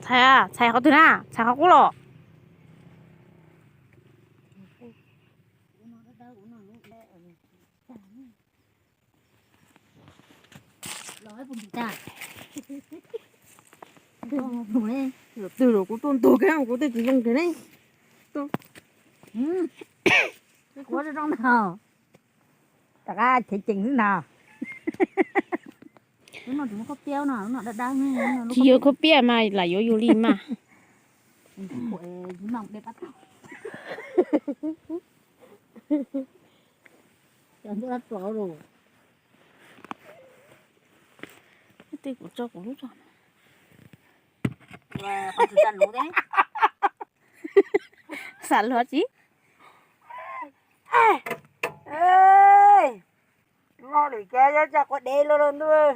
Txhais, txhais qhov twg na? Txhais qhov qub los. Twg los kuv tuaj ntug kiag kuv tej tsis zoo kiag ne. Kuv zoo ntag. Rov qab chev ceem xwb ntag. Tsis yuav khaub piab mas lam yuav yus li mas. Tej kuv tso kuv lub tso. Xav luag tsis? Loj li cas yuav tsa quav dev los los ntuj.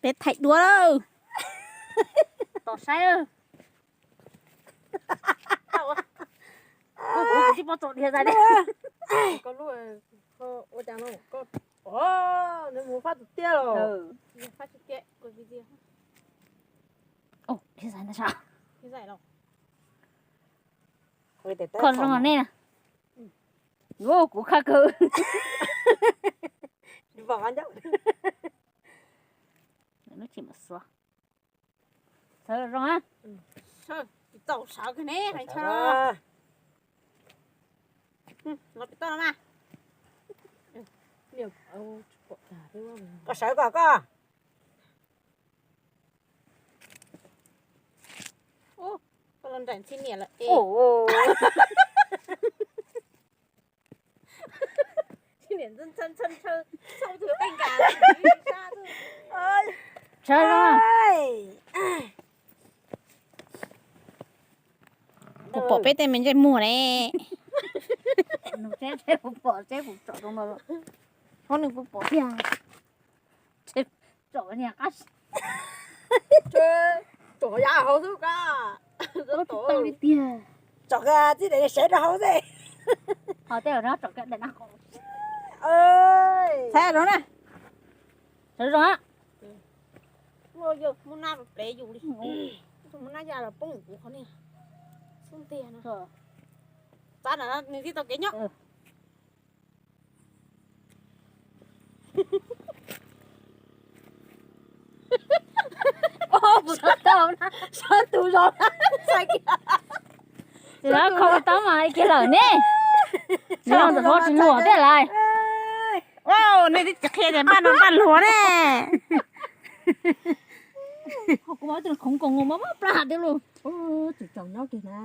Peb thaij duab lawm. Tos saib. Kuv tsis pom txog diav zais li. Koj lub, ua cas no koj, nws mus fab tus tiaj los. Koj zoo nej na. Kuv khaj kawg. Lub tsis mam xuav. Sawv zoo a. Txaus sawv kawg ne, hais ntshe los pem toj no mas. Koj sawv koj koj. Koj los nraim ntxhi niam lawm es. Sawv los. Kuv pom peb tej me ntsej muag ne. Nws tseeb tseeb kuv pom tseeb kuv tsom rau no. Txhob nws kuv pom tiag. Tsom niag qab. Tsom yav hauv xwb koj. Tsis tau li tiag. Tsom txij daim sev rau hauv xwb. Ho tej no tsom daim no qhov. Txhais rau na. Sawv zoo. Muaj nab plev yus li. Muaj nab ya los poob kuv qhov niag xub ntiag no. Txav na nws thiaj tau kev nyob. Sawv tus zoo na, txhais kiag. Tsis lawv kho tau mas kiag lawm ne. Nws los ntawm hov tsis luag thiab lawm. Nej twb tsis qhia tias npaj no npaj luag ne. Kuv muab tus khoov koos mus mob plab tiag lauj. Tsis tsaus nyob kiag na.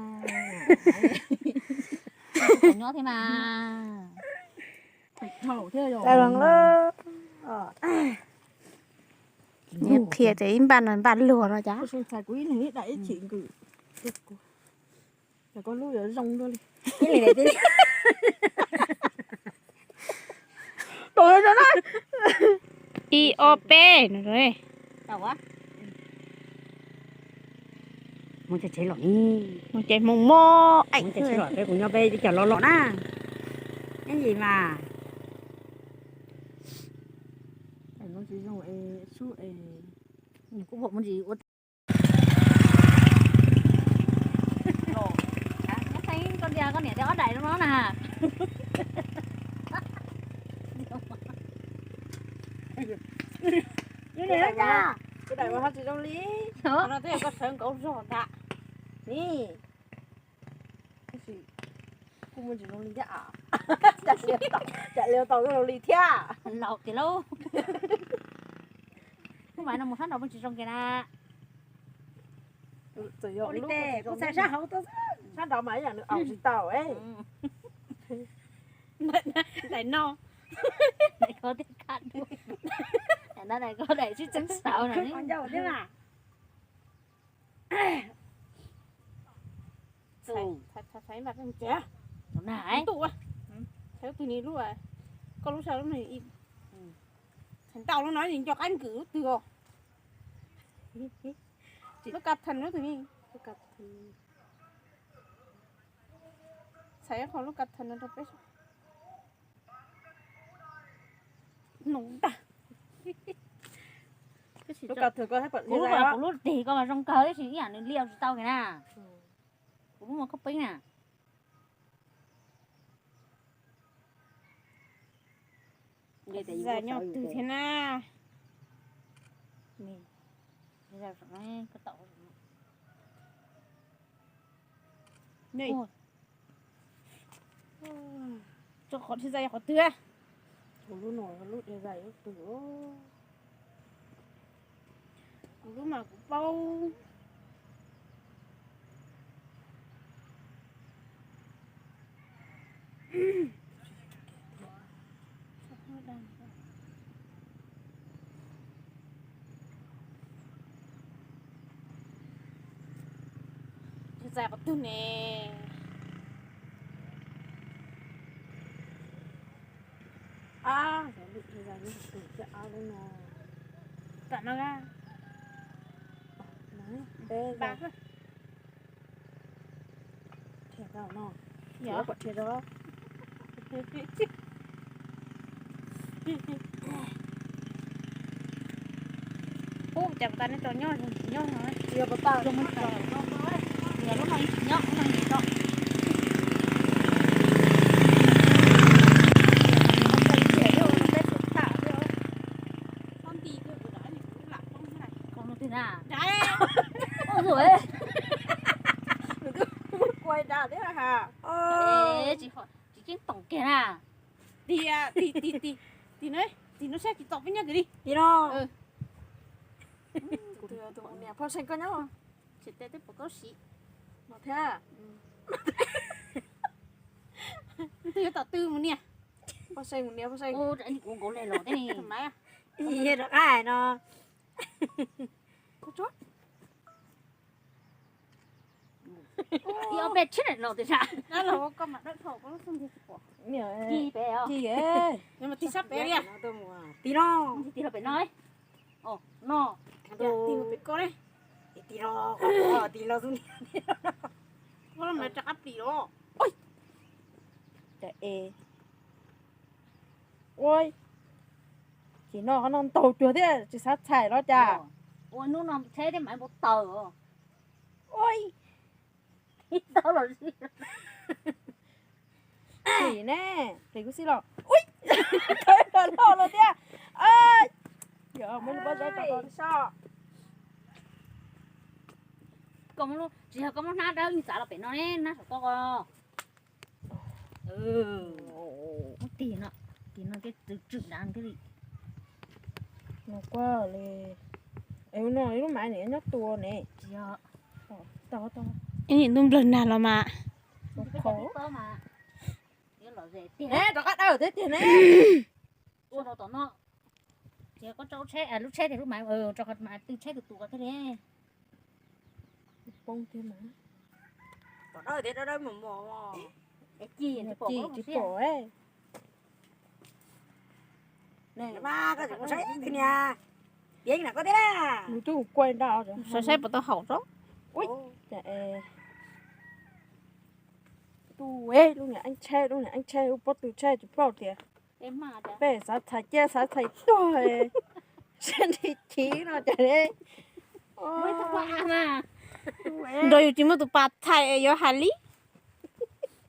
Tsaus nyob thiab mas. Qhia tias ib npaj no npaj luag no cas. Kuv ib leeg ib daim ib chim nkwm. Koj lub yuav zoo dua li. Ib ob peb no. Mus tsev tsev los ni. Mus tsev hmoo mog. Mus tsev tsev los peb kuv nyob peb cov los los na. Ib yim mas. Koj niam tias ob daim no na. Daim no tsis zoo li. No twb yog koj sawv nkaus zog ntag. Ni. Kuj muaj tsis zoo li thiab. Cas li tau zoo li thiab. Laus tiag lauj. Kuv mas no mus sab nraud muaj tsis zoo kiag na. Kuv txais sab hauv, sab nraud mas ib yam nws aus tsis tau. Daim no, daim ko thiaj kaj dua. Daim no daim ko daim sib txeeb xauv na. Txhais ntau lub no, nco qab nkwm lub twg os. Lub ka thas lub twg ne? Txhais qhov lub ka thas no rau peb. Nus ntag. Kuv lub deg koj mas zoo kawg tab sis ib yam nws liaj tsis tau kiag na. Kuv lub mas koj peeb na. Zais nyob twg thiab na? Tso qhov thiaj zais qhov twg? Kuv lub no lub thiaj zais lub twg? Kuv lub mas kuv paub. Tsis txais qhov twg ne. A, lub no, tam no, peb, rhiav tau no, yog pom rhiav tau. Ub, cas puas tas nej tso nyob nyob no, tsis yog puas tas, zoo, lub no tsis nyob, lub no tsis tso. Koj nug twg na? Ua ntxuav, nws twb muab kua da thiab ha. Tsis, tsis ceeb toom kiag na. Tim, tim, tim, tim no, tim no saib tsis txaus peb nyob tim li. Tim no. Tus mus nias poj seej koj nyob. Tsis teb twb pom koj siv no thiab. Twg yuav tom twg mus nias? Poj seej mus nias poj seej. Kuv nkaus leg los teb ne. Rov qab hais no. Ib ob peb tsib no tias sas. Koj mas dawb dhau koj lub xub ntiag tsis pom. Ci pem os. Ci, tig sab pem li. Tig no. Tig rau pem no. No. Tig rau pem koj ne. Tig los, tig los xub ntiag. Koj los rov qab plis los. Ua, ces no qhov no ntaus cuag thiab tsis xav txhais los cas. Ua hnub no tsheb thiab mas npau taws. Ua, tau los plis ne, plis kuj xij los. Ui, los loj los thiab. Yog muab lub pob zeb rau koj so. Koj muab, tsis yog koj muab hnab dawb yeej txav los pem no ne, hnab saum toj ko. Muab tig no, tig no thiaj txwm tswm dav thiaj li. No kuaj li. Es no ib lub mas niam nyob tua ne. Tsis yog. Ib niam ntuj nplawg nag los mas. Rov qab dawj thiab tiag ne. Ua rau tom no. Ces koj tso lub tsheb, lub tsheb tias lub mas, rau qhov mas tw tsheb tus tus ko thiaj li. Poob thiab mas. Pom dawb thiab, dawb dawb mos mos. Ci tsis pom. Mas koj tsis mus saib twg niag, piav na koj thiab. Nws twb mus kuaj nrad. Saib saib puas tau haum tso. Ui, cas tu, lub niag eeb tsheb, lub niag eeb tsheb, lub pob tw tsheb tsis paub tias peb xav txhais ciaj xav txhais tuag, sab nrhi chiv no cas li. Nrog yus tsis muaj tus pas txhais yuav hais li.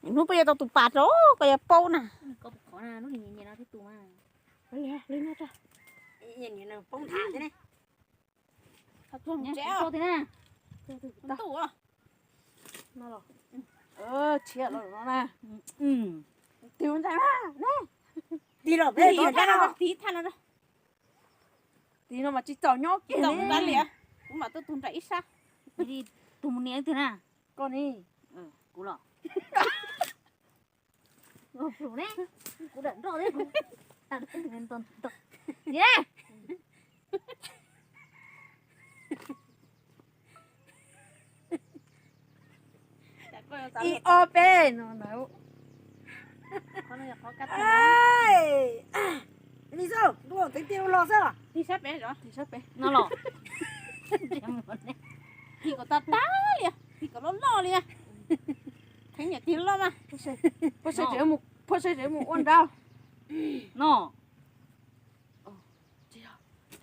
Hnub peb yuav tau tus pas rau koj yuav paub na. Poob tham thiab ne. Tshiab los no na. Tig ua ntsais mas, tig los peb tig thaj no, tig no mas tsis txaus nyob kiag li. Kuv mam tuaj tug nram ib sab. Tus mus niam twg na? Koj ni. Kuv los. Kuv dam nroj thiab kuv. Ib ob peb no na. Li xwb, ntuj, tev tiag los xwb. Tig sab pem, tig sab pem no los. Tig kom tag tag li, tig kom loj loj li. Theeb niam tig loj mas. Phoj saib tseem mus ua nrad no.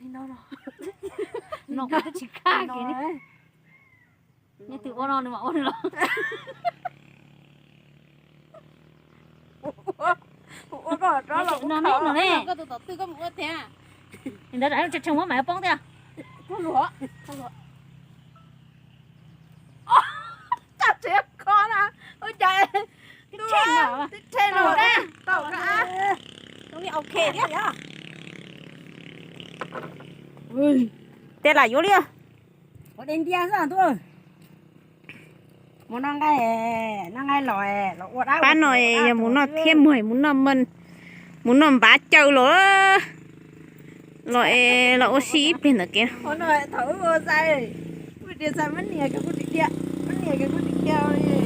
No kuv twb tsis kaj kiag ne. Nyob twg ua no nws mam ua nws los. Ua koj rov los no ne no ne. Koj tus tom twg koj mus ua tiag. Ntawd tsam tseem muab mam poob tiag. Koj tseem kho na. Ua cas twb rhe no tau ka. Ok thiab. Tej lam yuav li. Mus no nqaij, no nqaij los, los ua dab. Pab no yog mus noj thiab muag, mus noj, mus noj npav caw los, los es los ua si ib pliag ntawm kev. Thaum ub ua xai, kuv tias xai mab nias kawg kuv tsis dhia, mab nias kawg kuv tsis dhia li.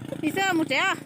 Mus xwb, mus tsev.